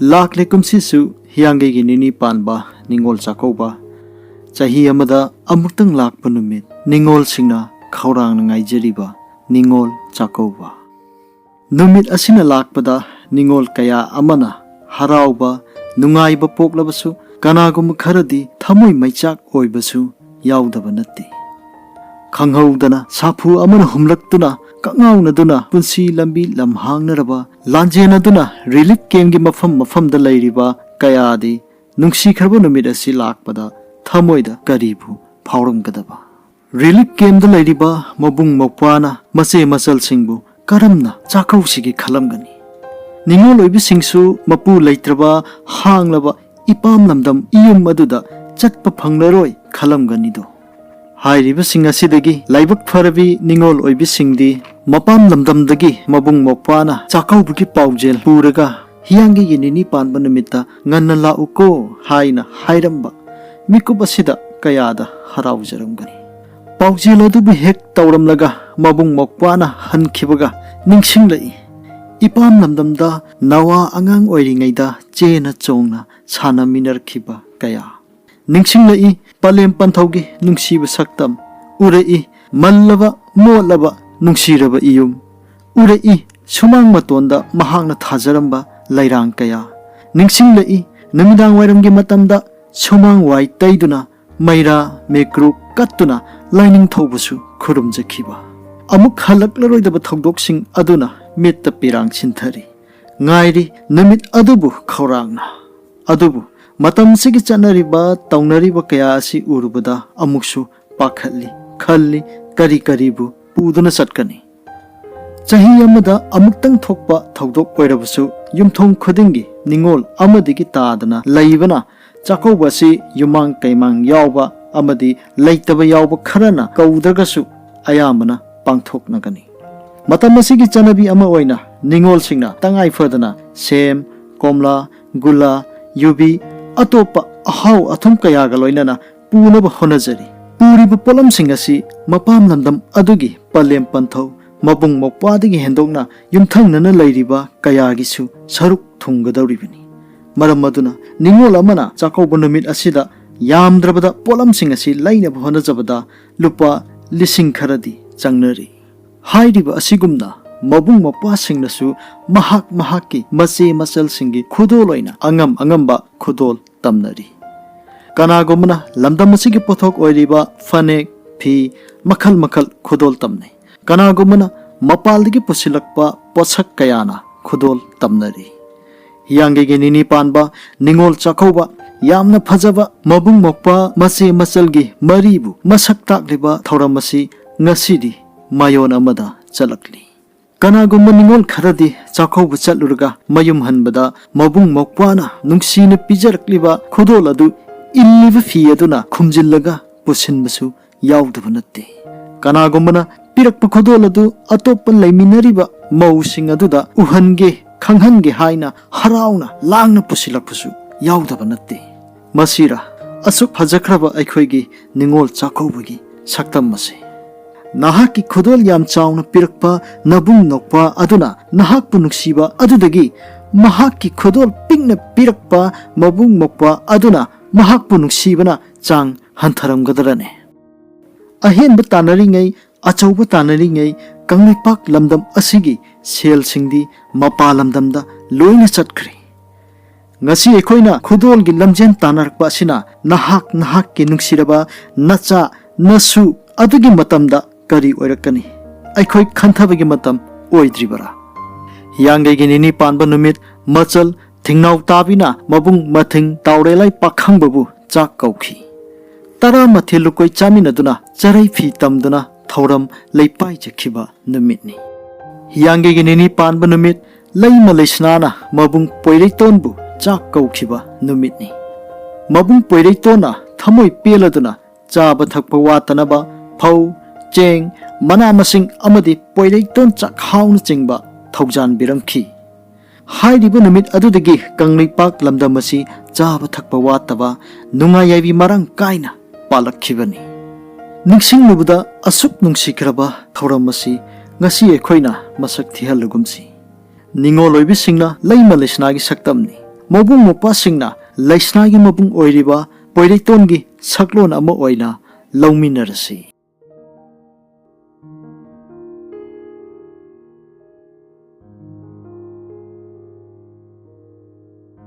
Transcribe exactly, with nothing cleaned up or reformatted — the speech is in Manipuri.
ꯂꯥꯛꯂꯦ ꯀꯨꯝꯁꯤꯁꯨ ꯍꯤꯌꯥꯡꯒꯩꯒꯤ ꯅꯤꯅꯤ ꯄꯥꯟꯕ ꯅꯤꯉꯣꯜ ꯆꯥꯛꯀꯧꯕ꯫ ꯆꯍꯤ ꯑꯃꯗ ꯑꯃꯨꯛꯇꯪ ꯂꯥꯛꯄ ꯅꯨꯃꯤꯠ, ꯅꯤꯉꯣꯜꯁꯤꯡꯅ ꯈꯧꯔꯥꯡꯅ ꯉꯥꯏꯖꯔꯤꯕ ꯅꯤꯉꯣꯜ ꯆꯥꯛꯀꯧꯕ꯫ ꯅꯨꯃꯤꯠ ꯑꯁꯤꯅ ꯂꯥꯛꯄꯗ ꯅꯤꯉꯣꯜ ꯀꯌꯥ ꯑꯃꯅ ꯍꯔꯥꯎꯕ, ꯅꯨꯡꯉꯥꯏꯕ ꯄꯣꯛꯂꯕꯁꯨ, ꯀꯅꯥꯒꯨꯝꯕ ꯈꯔꯗꯤ ꯊꯃꯣꯏ ꯃꯩꯆꯥꯛ ꯑꯣꯏꯕꯁꯨ ꯌꯥꯎꯗꯕ ꯅꯠꯇꯦ꯫ ꯈꯪꯍꯧꯗꯅ ꯁꯥꯐꯨ ꯑꯃꯅ ꯍꯨꯝꯂꯛꯇꯨꯅ, ꯀꯛꯉꯥꯎꯅꯗꯨꯅ ꯄꯨꯟꯁꯤ ꯂꯝꯕꯤ ꯂꯝꯍꯥꯡꯅꯔꯕ, ꯂꯥꯟꯖꯦꯟ ꯑꯗꯨꯅ ꯔꯤꯂꯤꯐ ꯀꯦꯝꯒꯤ ꯃꯐꯝ ꯃꯐꯝꯗ ꯂꯩꯔꯤꯕ ꯀꯌꯥꯗꯤ ꯅꯨꯡꯁꯤꯈ꯭ꯔꯕ ꯅꯨꯃꯤꯠ ꯑꯁꯤ ꯂꯥꯛꯄꯗ ꯊꯃꯣꯏꯗ ꯀꯔꯤꯕꯨ ꯐꯥꯎꯔꯝꯒꯗꯕ? ꯔꯤꯂꯤꯐ ꯀꯦꯝꯗ ꯂꯩꯔꯤꯕ ꯃꯕꯨꯡ ꯃꯧꯄ꯭ꯋꯥꯅ ꯃꯆꯦ ꯃꯆꯜꯁꯤꯡꯕꯨ ꯀꯔꯝꯅ ꯆꯥꯛꯀꯧꯁꯤꯒꯦ ꯈꯜꯂꯝꯒꯅꯤ? ꯅꯤꯉꯣꯜ ꯑꯣꯏꯕꯁꯤꯡꯁꯨ ꯃꯄꯨ ꯂꯩꯇ꯭ꯔꯕ ꯍꯥꯡꯂꯕ ꯏꯄꯥꯝ ꯂꯝꯗꯝ ꯏꯌꯨꯝ ꯑꯗꯨꯗ ꯆꯠꯄ ꯐꯪꯂꯔꯣꯏ ꯈꯜꯂꯝꯒꯅꯤꯗꯣ꯫ ꯍꯥꯏꯔꯤꯕꯁꯤꯡ ꯑꯁꯤꯗꯒꯤ ꯂꯥꯏꯕꯛ ꯐꯔꯕꯤ ꯅꯤꯉꯣꯜ ꯑꯣꯏꯕꯤꯁꯤꯡꯗꯤ ꯃꯄꯥꯝ ꯂꯝꯗꯝꯗꯒꯤ ꯃꯕꯨꯡ ꯃꯧꯄ꯭ꯋꯥꯅ ꯆꯥꯛꯀꯧꯕꯒꯤ ꯄꯥꯎꯖꯦꯜ ꯄꯨꯔꯒ ꯍꯤꯌꯥꯡꯒꯩꯒꯤ ꯅꯤꯅꯤ ꯄꯥꯟꯕ ꯅꯨꯃꯤꯠꯇ ꯉꯟꯅ ꯂꯥꯛꯎꯀꯣ ꯍꯥꯏꯅ ꯍꯥꯏꯔꯝꯕ ꯃꯤꯀꯨꯞ ꯑꯁꯤꯗ ꯀꯌꯥꯗ ꯍꯔꯥꯎꯖꯔꯝꯒꯅꯤ꯫ ꯄꯥꯎꯖꯦꯜ ꯑꯗꯨꯕꯨ ꯍꯦꯛ ꯇꯧꯔꯝꯂꯒ ꯃꯕꯨꯡ ꯃꯧꯄ꯭ꯋꯥꯅ ꯍꯟꯈꯤꯕꯒ ꯅꯤꯡꯁꯤꯡꯂꯛꯏ꯫ ꯏꯄꯥꯝ ꯂꯝꯗꯝꯗ ꯅꯋꯥ ꯑꯉꯥꯡ ꯑꯣꯏꯔꯤꯉꯩꯗ ꯆꯦꯅ ꯆꯣꯡꯅ ꯁꯥꯟꯅꯃꯤꯟꯅꯔꯛꯈꯤꯕ ꯀꯌꯥ꯫ ꯅꯤꯡꯁꯤꯡꯂꯛꯏ ꯄꯂꯦꯝ ꯄꯟꯊꯧꯒꯤ ꯅꯨꯡꯁꯤꯕ ꯁꯛꯇꯝ꯫ ꯎꯔꯛꯏ ꯃꯜꯂꯕ ꯃꯣꯠꯂꯕ ꯅꯨꯡꯁꯤꯔꯕ ꯏꯌꯨꯝ꯫ ꯎꯔꯛꯏ ꯁꯨꯃꯥꯡ ꯃꯇꯣꯟꯗ ꯃꯍꯥꯛꯅ ꯊꯥꯖꯔꯝꯕ ꯂꯩꯔꯥꯡ ꯀꯌꯥ꯫ ꯅꯤꯡꯁꯤꯡꯂꯛꯏ ꯅꯨꯃꯤꯗꯥꯡ ꯋꯥꯏꯔꯝꯒꯤ ꯃꯇꯝꯗ ꯁꯨꯃꯥꯡ ꯋꯥꯏ ꯇꯩꯗꯨꯅ, ꯃꯩꯔꯥ ꯃꯩꯀ꯭ꯔꯨ ꯀꯠꯇꯨꯅ ꯂꯥꯏꯅꯤꯡꯊꯧꯕꯨꯁꯨ ꯈꯨꯔꯨꯝꯖꯈꯤꯕ꯫ ꯑꯃꯨꯛ ꯍꯜꯂꯛꯂꯔꯣꯏꯗꯕ ꯊꯧꯗꯣꯛꯁꯤꯡ ꯑꯗꯨꯅ ꯃꯤꯠꯇ ꯄꯤꯔꯥꯡ ꯁꯤꯟꯊꯔꯤ꯫ ꯉꯥꯏꯔꯤ ꯅꯨꯃꯤꯠ ꯑꯗꯨꯕꯨ ꯈꯧꯔꯥꯡꯅ꯫ ꯑꯗꯨꯕꯨ ꯃꯇꯝꯁꯤꯒꯤ ꯆꯠꯅꯔꯤꯕ, ꯇꯧꯅꯔꯤꯕ ꯀꯌꯥ ꯑꯁꯤ ꯎꯔꯨꯕꯗ ꯑꯃꯨꯛꯁꯨ ꯄꯥꯈꯠꯂꯤ, ꯈꯜꯂꯤ, ꯀꯔꯤ ꯀꯔꯤꯕꯨ ꯄꯨꯗꯨꯅ ꯆꯠꯀꯅꯤ? ꯆꯍꯤ ꯑꯃꯗ ꯑꯃꯨꯛꯇꯪ ꯊꯣꯛꯄ ꯊꯧꯗꯣꯛ ꯑꯣꯏꯔꯕꯁꯨ, ꯌꯨꯝꯊꯣꯡ ꯈꯨꯗꯤꯡꯒꯤ ꯅꯤꯉꯣꯜ ꯑꯃꯗꯒꯤ ꯇꯥꯗꯅ ꯂꯩꯕꯅ, ꯆꯥꯛꯀꯧꯕ ꯑꯁꯤ ꯌꯨꯝꯃꯥꯡ ꯀꯩꯃꯥꯡ ꯌꯥꯎꯕ ꯑꯃꯗꯤ ꯂꯩꯇꯕ ꯌꯥꯎꯕ ꯈꯔꯅ ꯀꯧꯗ꯭ꯔꯒꯁꯨ ꯑꯌꯥꯝꯕꯅ ꯄꯥꯡꯊꯣꯛꯅꯒꯅꯤ꯫ ꯃꯇꯝ ꯑꯁꯤꯒꯤ ꯆꯠꯅꯕꯤ ꯑꯃ ꯑꯣꯏꯅ ꯅꯤꯉꯣꯜꯁꯤꯡꯅ ꯇꯉꯥꯏ ꯐꯗꯅ ꯁꯦꯝ, ꯀꯣꯝꯂꯥ, ꯒꯨꯂꯥ, ꯌꯨꯕꯤ, ꯑꯇꯣꯞꯄ ꯑꯍꯥꯎ ꯑꯊꯨꯝ ꯀꯌꯥꯒ ꯂꯣꯏꯅꯅ ꯄꯨꯅꯕ ꯍꯣꯠꯅꯖꯔꯤ꯫ ꯄꯨꯔꯤꯕ ꯄꯣꯠꯂꯝꯁꯤꯡ ꯑꯁꯤ ꯃꯄꯥꯝ ꯂꯝꯗꯝ ꯑꯗꯨꯒꯤ ꯄꯂꯦꯝ ꯄꯟꯊꯧ, ꯃꯕꯨꯡ ꯃꯧꯄ꯭ꯋꯥꯗꯒꯤ ꯍꯦꯟꯗꯣꯛꯅ ꯌꯨꯝꯊꯪꯅꯅ ꯂꯩꯔꯤꯕ ꯀꯌꯥꯒꯤꯁꯨ ꯁꯔꯨꯛ ꯊꯨꯡꯒꯗꯧꯔꯤꯕꯅꯤ꯫ ꯃꯔꯝ ꯑꯗꯨꯅ ꯅꯤꯉꯣꯜ ꯑꯃꯅ ꯆꯥꯛꯀꯧꯕ ꯅꯨꯃꯤꯠ ꯑꯁꯤꯗ ꯌꯥꯝꯗ꯭ꯔꯕꯗ ꯄꯣꯠꯂꯝꯁꯤꯡ ꯑꯁꯤ ꯂꯩꯅꯕ ꯍꯣꯠꯅꯖꯕꯗ ꯂꯨꯄꯥ ꯂꯤꯁꯤꯡ ꯈꯔꯗꯤ ꯆꯪꯅꯔꯤ꯫ ꯍꯥꯏꯔꯤꯕ ꯑꯁꯤꯒꯨꯝꯅ ꯃꯕꯨꯡ ꯃꯧꯄ꯭ꯋꯥꯁꯤꯡꯅꯁꯨ ꯃꯍꯥꯛ ꯃꯍꯥꯛꯀꯤ ꯃꯆꯦ ꯃꯆꯜꯁꯤꯡꯒꯤ ꯈꯨꯗꯣꯜ ꯑꯣꯏꯅ ꯑꯉꯝ ꯑꯉꯝꯕ ꯈꯨꯗꯣꯜ ꯇꯝꯅꯔꯤ꯫ ꯀꯅꯥꯒꯨꯝꯕꯅ ꯂꯝꯗꯝ ꯑꯁꯤꯒꯤ ꯄꯣꯠꯊꯣꯛ ꯑꯣꯏꯔꯤꯕ ꯐꯅꯦꯛ, ꯐꯤ ꯃꯈꯜ ꯃꯈꯜ ꯈꯨꯗꯣꯜ ꯇꯝꯅꯩ꯫ ꯀꯅꯥꯒꯨꯝꯕꯅ ꯃꯄꯥꯟꯗꯒꯤ ꯄꯨꯁꯤꯜꯂꯛꯄ ꯄꯣꯠꯁꯛ ꯀꯌꯥꯅ ꯈꯨꯗꯣꯜ ꯇꯝꯅꯔꯤ꯫ ꯍꯤꯌꯥꯡꯒꯩꯒꯤ ꯅꯤꯅꯤ ꯄꯥꯟꯕ ꯅꯤꯉꯣꯜ ꯆꯥꯛꯀꯧꯕ, ꯌꯥꯝꯅ ꯐꯖꯕ ꯃꯕꯨꯡ ꯃꯧꯄ꯭ꯋꯥ ꯃꯆꯦ ꯃꯆꯜꯒꯤ ꯃꯔꯤꯕꯨ ꯃꯁꯛ ꯇꯥꯛꯂꯤꯕ ꯊꯧꯔꯝ ꯑꯁꯤ ꯉꯁꯤꯗꯤ ꯃꯥꯌꯣꯟ ꯑꯃꯗ ꯆꯠꯂꯛꯂꯤ꯫ ꯀꯅꯥꯒꯨꯝꯕ ꯅꯤꯉꯣꯜ ꯈꯔꯗꯤ ꯆꯥꯛꯀꯧꯕ ꯆꯠꯂꯨꯔꯒ ꯃꯌꯨꯝ ꯍꯟꯕꯗ ꯃꯕꯨꯡ ꯃꯧꯄ꯭ꯋꯥꯅ ꯅꯨꯡꯁꯤꯅ ꯄꯤꯖꯔꯛꯂꯤꯕ ꯈꯨꯗꯣꯜ ꯑꯗꯨ ꯏꯜꯂꯤꯕ ꯐꯤ ꯑꯗꯨꯅ ꯈꯨꯝꯖꯤꯜꯂꯒ ꯄꯨꯁꯤꯟꯕꯁꯨ ꯌꯥꯎꯗꯕ ꯅꯠꯇꯦ꯫ ꯀꯅꯥꯒꯨꯝꯕꯅ ꯄꯤꯔꯛꯄ ꯈꯨꯗꯣꯜ ꯑꯗꯨ ꯑꯇꯣꯞꯄ ꯂꯩꯃꯤꯟꯅꯔꯤꯕ ꯃꯧꯁꯤꯡ ꯑꯗꯨꯗ ꯎꯍꯟꯒꯦ, ꯈꯪꯍꯟꯒꯦ ꯍꯥꯏꯅ ꯍꯔꯥꯎꯅ ꯂꯥꯡꯅ ꯄꯨꯁꯤꯜꯂꯛꯄꯁꯨ ꯌꯥꯎꯗꯕ ꯅꯠꯇꯦ꯫ ꯃꯁꯤꯔ ꯑꯁꯨꯛ ꯐꯖꯈ꯭ꯔꯕ ꯑꯩꯈꯣꯏꯒꯤ ꯅꯤꯉꯣꯜ ꯆꯥꯛꯀꯧꯕꯒꯤ ꯁꯛꯇꯝ ꯑꯁꯤ? ꯅꯍꯥꯛꯀꯤ ꯈꯨꯗꯣꯜ ꯌꯥꯝ ꯆꯥꯎꯅ ꯄꯤꯔꯛꯄ ꯅꯕꯨꯡ ꯅꯧꯄ꯭ꯋꯥ ꯑꯗꯨꯅ ꯅꯍꯥꯛꯄꯨ ꯅꯨꯡꯁꯤꯕ ꯑꯗꯨꯗꯒꯤ ꯃꯍꯥꯛꯀꯤ ꯈꯨꯗꯣꯜ ꯄꯤꯛꯅ ꯄꯤꯔꯛꯄ ꯃꯕꯨꯡ ꯃꯧꯄ꯭ꯋꯥ ꯑꯗꯨꯅ ꯃꯍꯥꯛꯄꯨ ꯅꯨꯡꯁꯤꯕꯅ ꯆꯥꯡ ꯍꯟꯊꯔꯝꯒꯗ꯭ꯔꯅꯦ? ꯑꯍꯦꯟꯕ ꯇꯥꯟꯅꯔꯤꯉꯩ, ꯑꯆꯧꯕ ꯇꯥꯟꯅꯔꯤꯉꯩ ꯀꯪꯂꯩꯄꯥꯛ ꯂꯝꯗꯝ ꯑꯁꯤꯒꯤ ꯁꯦꯜꯁꯤꯡꯗꯤ ꯃꯄꯥꯟ ꯂꯝꯗꯝꯗ ꯂꯣꯏꯅ ꯆꯠꯈ꯭ꯔꯦ꯫ ꯉꯁꯤ ꯑꯩꯈꯣꯏꯅ ꯈꯨꯗꯣꯜꯒꯤ ꯂꯝꯖꯦꯟ ꯇꯥꯟꯅꯔꯛꯄ ꯑꯁꯤꯅ ꯅꯍꯥꯛ, ꯅꯍꯥꯛꯀꯤ ꯅꯨꯡꯁꯤꯔꯕ ꯅꯆꯥ, ꯅꯁꯨ ꯑꯗꯨꯒꯤ ꯃꯇꯝꯗ ꯀꯔꯤ ꯑꯣꯏꯔꯛꯀꯅꯤ? ꯑꯩꯈꯣꯏ ꯈꯟꯊꯕꯒꯤ ꯃꯇꯝ ꯑꯣꯏꯗ꯭ꯔꯤꯕꯔꯥ? ꯍꯤꯌꯥꯡꯒꯩꯒꯤ ꯅꯤꯅꯤ ꯄꯥꯟꯕ ꯅꯨꯃꯤꯠ ꯃꯆꯜ ꯊꯤꯡꯅꯥꯎ ꯇꯥꯕꯤꯅ ꯃꯕꯨꯡ ꯃꯊꯤꯡ ꯇꯥꯎꯔꯦꯂꯥꯏ ꯄꯥꯈꯪꯕꯕꯨ ꯆꯥꯛ ꯀꯧꯈꯤ꯫ ꯇꯔꯥꯃꯥꯊꯣꯏ ꯂꯨꯀꯣꯏ ꯆꯥꯃꯤꯟꯅꯗꯨꯅ ꯆꯔꯩ ꯐꯤ ꯇꯝꯗꯨꯅ ꯊꯧꯔꯝ ꯂꯩꯄꯥꯏꯖꯈꯤꯕ ꯅꯨꯃꯤꯠꯅꯤ꯫ ꯍꯤꯌꯥꯡꯒꯩꯒꯤ ꯅꯤꯅꯤ ꯄꯥꯟꯕ ꯅꯨꯃꯤꯠ ꯂꯩꯃ ꯂꯩꯁꯅꯥꯅ ꯃꯕꯨꯡ ꯄꯣꯏꯔꯩꯇꯣꯟꯕꯨ ꯆꯥꯛ ꯀꯧꯈꯤꯕ ꯅꯨꯃꯤꯠꯅꯤ꯫ ꯃꯕꯨꯡ ꯄꯣꯏꯔꯩꯇꯣꯟꯅ ꯊꯃꯣꯏ ꯄꯦꯜꯂꯗꯨꯅ ꯆꯥꯕ ꯊꯛꯄ ꯋꯥꯠꯇꯅꯕ ꯐꯧ, ꯆꯦꯡ, ꯃꯅꯥ ꯃꯁꯤꯡ ꯑꯃꯗꯤ ꯄꯣꯏꯔꯩꯇꯣꯟ ꯆꯥꯛꯍꯥꯎꯅꯆꯤꯡꯕ ꯊꯧꯖꯥꯟꯕꯤꯔꯝꯈꯤ꯫ ꯍꯥꯏꯔꯤꯕ ꯅꯨꯃꯤꯠ ꯑꯗꯨꯗꯒꯤ ꯀꯪꯂꯩꯄꯥꯛ ꯂꯝꯗꯝ ꯑꯁꯤ ꯆꯥꯕ ꯊꯛꯄ ꯋꯥꯠꯇꯕ, ꯅꯨꯡꯉꯥꯏ ꯌꯥꯏꯕꯤ ꯃꯔꯥꯡ ꯀꯥꯏꯅ ꯄꯥꯜꯂꯛꯈꯤꯕꯅꯤ꯫ ꯅꯤꯡꯁꯤꯡꯂꯨꯕꯗ ꯑꯁꯨꯛ ꯅꯨꯡꯁꯤꯈ꯭ꯔꯕ ꯊꯧꯔꯝ ꯑꯁꯤ ꯉꯁꯤ ꯑꯩꯈꯣꯏꯅ ꯃꯁꯛ ꯊꯤꯍꯜꯂꯒꯨꯝꯁꯤ꯫ ꯅꯤꯉꯣꯜ ꯑꯣꯏꯕꯤꯁꯤꯡꯅ ꯂꯩꯃ ꯂꯩꯁꯅꯥꯒꯤ ꯁꯛꯇꯝꯅꯤ꯫ ꯃꯕꯨꯡ ꯃꯧꯄ꯭ꯋꯥꯁꯤꯡꯅ ꯂꯩꯁꯅꯥꯒꯤ ꯃꯕꯨꯡ ꯑꯣꯏꯔꯤꯕ ꯄꯣꯏꯔꯩꯇꯣꯟꯒꯤ ꯁꯛꯂꯣꯟ ꯑꯃ ꯑꯣꯏꯅ ꯂꯧꯃꯤꯟꯅꯔꯁꯤ꯫